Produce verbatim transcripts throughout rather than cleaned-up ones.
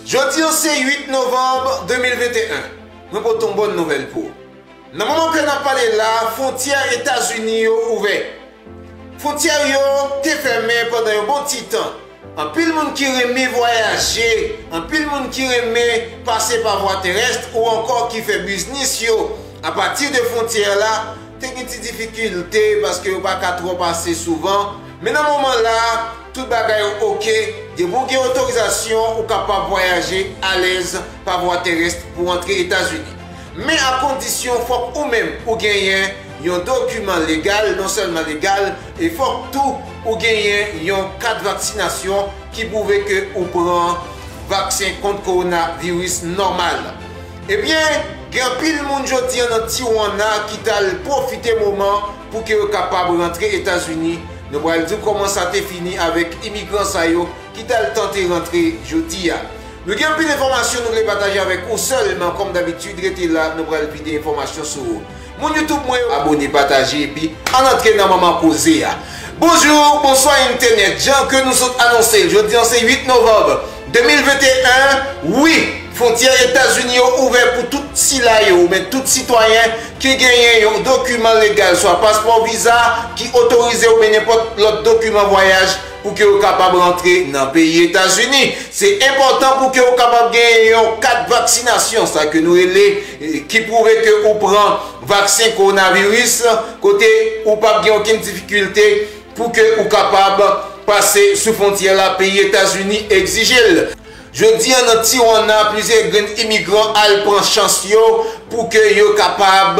Jodi an se uit novanm de mil venteyen. Mwen pote yon bòn nouvèl pou ou. Nan moman ke n ap pale la, fwontyè Etazini yo ouvè. Fwontyè yo te fèmen pandan yon bon ti tan. Anpil moun ki renmen vwayaje, anpil moun ki renmen pase pa vwa terès ou ankò ki fè biznis yo apati de fwontyè la, te gen ti difikilte paske yo pa ka twò pase souvan. Men nan moman la, tout bagay oke. Depi w gen otorizasyon, ou kapab vwayaje alèz pa vwa terès pou antre Etazini. Men a kondisyon fòk ou menm ou genyen yon dokiman legal, non sèlman legal, e fòk tou ou genyen yon kat vaksinasyon ki pwouve ke ou pran vaksen kont kowonaviris nòmal. Ebyen, gen anpil moun jodi an nan Tijuana ki t al pwofite moman pou ke yo kapab rantre Etazini. Nou pral di w kòman sa te fini avèk imigran sa yo ki t al tante rantre jodi a. Nou gen anpil enfòmasyon nou vle pataje avèk ou, sèlman kòm dabitid, rete la, nou pral vide enfòmasyon sou ou. Moun YouTube mwen yo, abone, pataje, epi ann antre nan manman koze a. Bonjou, bonswa entènèt. Jan ke nou sot anonse l, jodi an se uit novanm de mil venteyen. Wi, fwontyè Etazini yo ouvè pou tout sila yo, oubyen tout sitwayen ki genyen yon dokiman legal, swa paspò, viza, ki otorize oubyen nenpòt lòt dokiman vwayaj pou ke yo kapab rantre nan peyi Etazini. Se enpòtan pou ke ou kapab genyen yon kat vaksinasyon, sa ke nou rele, eh, ki pwouve ke ou pran vaksen kowonaviris, kote ou p ap gen okenn difikilte pou ke ou kapab pase sou fwontyè la, peyi Etazini egzije l. Jodi an nan Tijuana, plizyè grenn imigran al pran chans yo pou ke yo kapab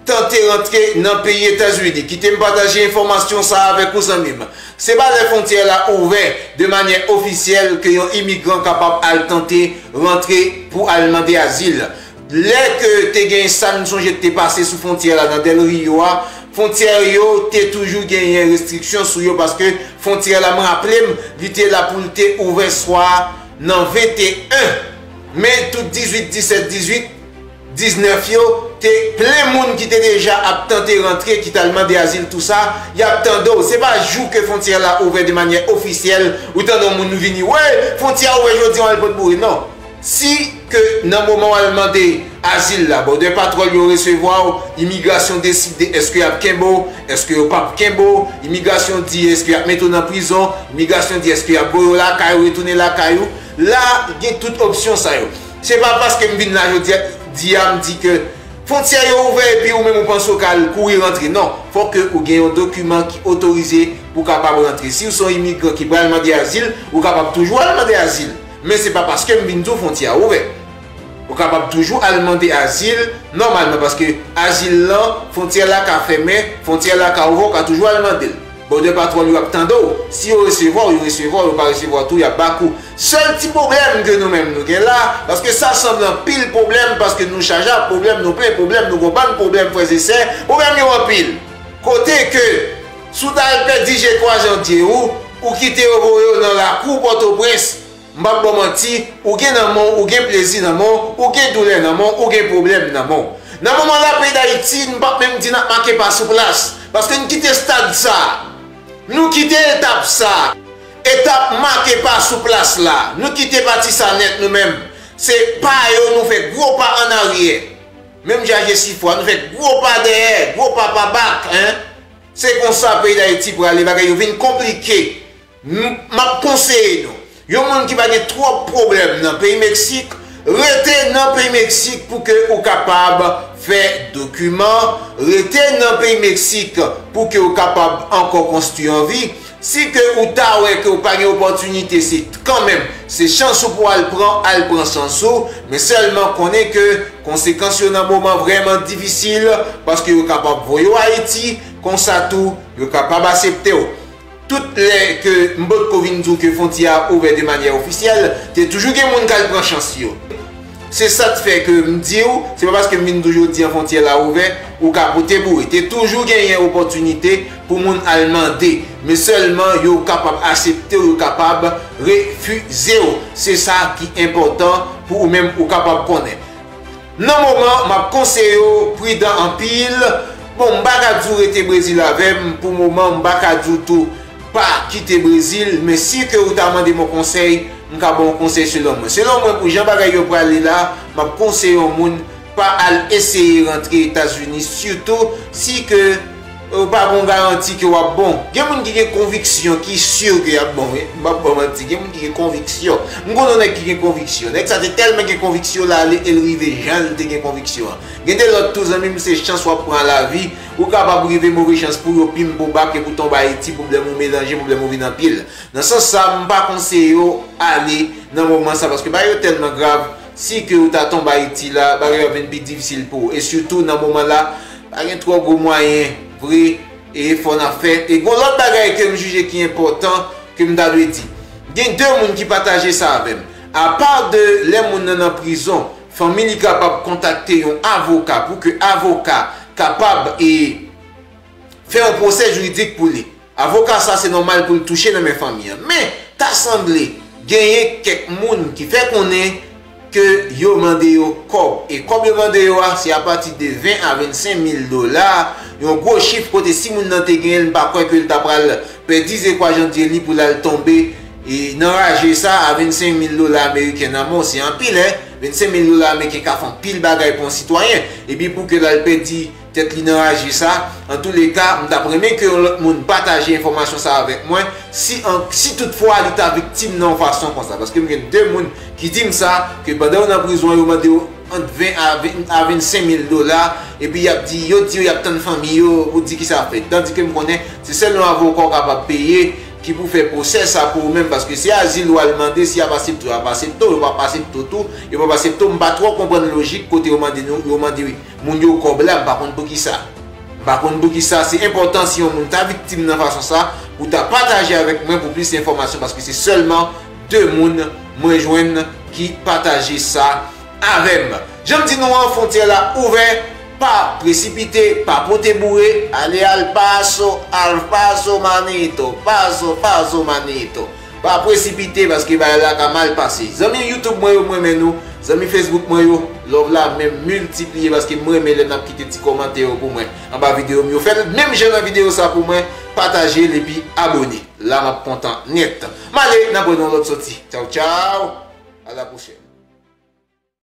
tante rantre nan peyi Etazini. Kite m pataje enfòmasyon sa a avèk ou, zanmi m. Se pa lè fwontyè la ouvè de manyè ofisyèl ke yon imigran kapab al tante rantre pou al mande azil. Lè ke te gen sa n sonje te pase sou fwontyè la nan Del Rio a, fwontyè yo te toujou genyen restriksyon sou yo, paske fwontyè la, m raple m, li te la pou l te ouvè swa nan venteyen. Men tout dizuit, disèt, dizuit, diznèf yo te plen moun ki te deja ap tante rantre, ki t al mande azil, tou sa, y ap tande w. Se pa jou ke fwontyè la ouvè de manyè ofisyèl, ou tande yon moun vini, "Wi, fwontyè a ouvè jodi an, al pot boure." Non. Si ke nan moman w al mande azil la, Border Patrol yo resevwa w, imigrasyon deside èske y ap kenbe w, èske yo p ap kenbe w, imigrasyon di èske y ap mete w nan prizon, imigrasyon di èske y ap voye w lakay ou, retounen lakay ou. La, gen tout opsyon sa yo. Se pa paske m vin la jodi a, di a, m di ke fwontyè yo ouvè epi ou menm ou panse w ka al kouri rantre. Non, fòk ke ou gen yon dokiman ki otorize pou w kapab rantre. Si w se yon imigran ki pral mande azil, ou kapab toujou al mande azil. Men se pa paske m vin di w fwontyè a ouvè. Ou kapab toujou al mande azil nòmalman, paske azil lan, fwontyè la ka fèmen, fwontyè la ka ouvè, ou ka toujou al mande l. Border Patrol yo ap tande w. Si yo resevwa w, yo resevwa w, yo pa resevwa w tou, y ap ba kou. Sèl ti pwoblèm ke nou menm nou gen la, paske sa sanble anpil pwoblèm, paske nou chaje ak pwoblèm, nou plen pwoblèm, nou gon bann pwoblèm, frè e sè, pwoblèm yo anpil. Kote ke, si w ta al pèdi je kwaze an dye ou, ou kite yo voye w nan lakou Pòtoprens, m p ap ba w manti, ou gen nan men w, ou gen plezi nan men w, ou gen doulè nan men w, ou gen pwoblèm nan men w. Nan moman la, peyi Dayiti, n p ap menm di n ap make pa sou plas, paske n kite stad sa a. Nou kite etap sa a. Etap make pa sou plas la. Nou kite pati sa nèt nou menm. Se pa yo nou fè gwo pa annaryè. Menm jan Jesifwa, nou fè gwo pa dèyè, gwo pa pa bak, en. Se konsa peyi Dayiti prale, bagay yo vin konplike. M, m ap konseye nou, yon moun ki pa gen twòp pwoblèm nan peyi Meksik, rete nan peyi Meksik pou ke ou kapab fè dokiman, rete nan peyi Meksik pou ke ou kapab ankò konstwi yon vi. Si ke ou ta wè ke ou pa gen opòtinite, se kanmenm, se chans ou pou al pran, al pran chans ou, men sèlman konnen ke konsekans yo nan moman vrèman difisil, paske yo kapab voye w Ayiti, konsa tou, yo kapab asepte w. Tout lè ke m potko vin di w ke fwontyè a ouvè de manyè ofisyèl, te toujou gen moun k al pran chans yo. Se sa k fè ke m di w, se pa paske m vin di w jodi an fwontyè la ouvè, ou ka pote boure. Te toujou genyen opòtinite pou moun al mande, men sèlman yo kapab asepte w, yo kapab refize w. Se sa ki enpòtan pou ou menm ou kapab konnen. Nan moman, m ap konseye w pridan anpil. Bon, m pa ka di w rete Brezil avè m pou moman, m pa ka di w tou pa kite Brezil, men si ke ou ta mande m yon konsèy, M ka ba w konsèy selon mwen. Selon mwen, pou jan bagay yo prale la, m ap konseye yon moun pa al eseye rantre Etazini, sitou si ke ou pa gen garanti ke w ap bon. Gen moun ki gen konviksyon, ki si ke y ap bon, wi. M p ap ba w manti, gen moun ki gen konviksyon. M konn yon nèg ki gen konviksyon. Nèg sa te tèlman gen konviksyon, l ale e l rive jan l te gen konviksyon an. Gen de lòt tou, zanmi m, se chans w ap pran lavi. Ou kapab rive move chans pou yo pimpe w bak epi w tonbe Ayiti, pwoblèm ou melanje, pwoblèm ou vin anpil. Nan sans sa, m pa konseye yo ale nan moman sa, paske bagay yo tèlman grav, si ke ou ta tonbe Ayiti la, bagay yo ap vin pi difisil pou ou. E sitou nan moman la, pa gen twò gwo mwayen vre, e efò n ap fè. E gon lòt bagay ke m jije ki enpòtan, ke m ta dwe di. Gen de moun ki pataje sa avè m. Apa de lè moun nan nan prizon, fanmi li kapab kontakte yon avoka pou ke avoka kapab e fè yon pwosè jiridik pou li. Avoka sa se nòmal pou l touche nan men fanmi an. Men, ta sanble genyen kèk moun ki fè konnen ke yo mande yo kòb. E kòb yo mande yo a, se apati de ven a vennsenk mil dola, yon gwo chif kote si moun nan te genyen l, m pa kwè ke l ta pral pèdi zekwa jan Dye li pou l al tonbe e nan raje sa a vennsenk mil dola ameriken nan men w, se anpil, en. Vennsenk mil dola ameriken ka fè anpil bagay pou yon sitwayen. Epi pou ke l al pèdi tèt li nan raje sa. Antouleka, m t ap renmen ke yon lòt moun pataje enfòmasyon sa avèk mwen, si an, si toutfwa li ta viktim nan yon fason konsa. Paske m gen de moun ki di m sa, ke pandan yo nan prizon, yo mande yo ant ven a ven, a vennsenk mil dola, epi y ap di, yo di yo y ap tann fanmi yo pou di kisa ap fèt. Tandike m konnen se sèl yon avoka w kapab peye ki pou fè pwosè sa pou ou menm, paske se azil w al mande, si y ap asepte w, y ap asepte w, yo p ap asepte w tou, yo p ap asepte w, m pa twò konprann lojik kote yo mande nou, yo mande moun yo kòb la, m pa konn poukisa. M pa konn poukisa, se enpòtan si yon moun ta viktim nan fason sa, pou ta pataje avèk mwen pou plis enfòmasyon, paske se sèlman de moun mwen jwenn ki pataje sa avè m. Jan m di nou an, fwontyè la ouvè, pa presipite, pa pote boure, ale al paso, al paso manito, paso, paso manito. Pa presipite paske bagay la ka mal pase. Zanmi YouTube mwen yo, m renmen nou. Zanmi Facebook mwen yo, love la menm miltipliye paske m renmen lè n ap kite ti kòmantè yo pou mwen anba videyo m yo. Fè l menm jan nan videyo sa pou mwen, pataje l epi abone. La m ap kontan nèt. M ale, n ap wè nan lòt sòti. Tchaw, tchaw. A la pwochèn.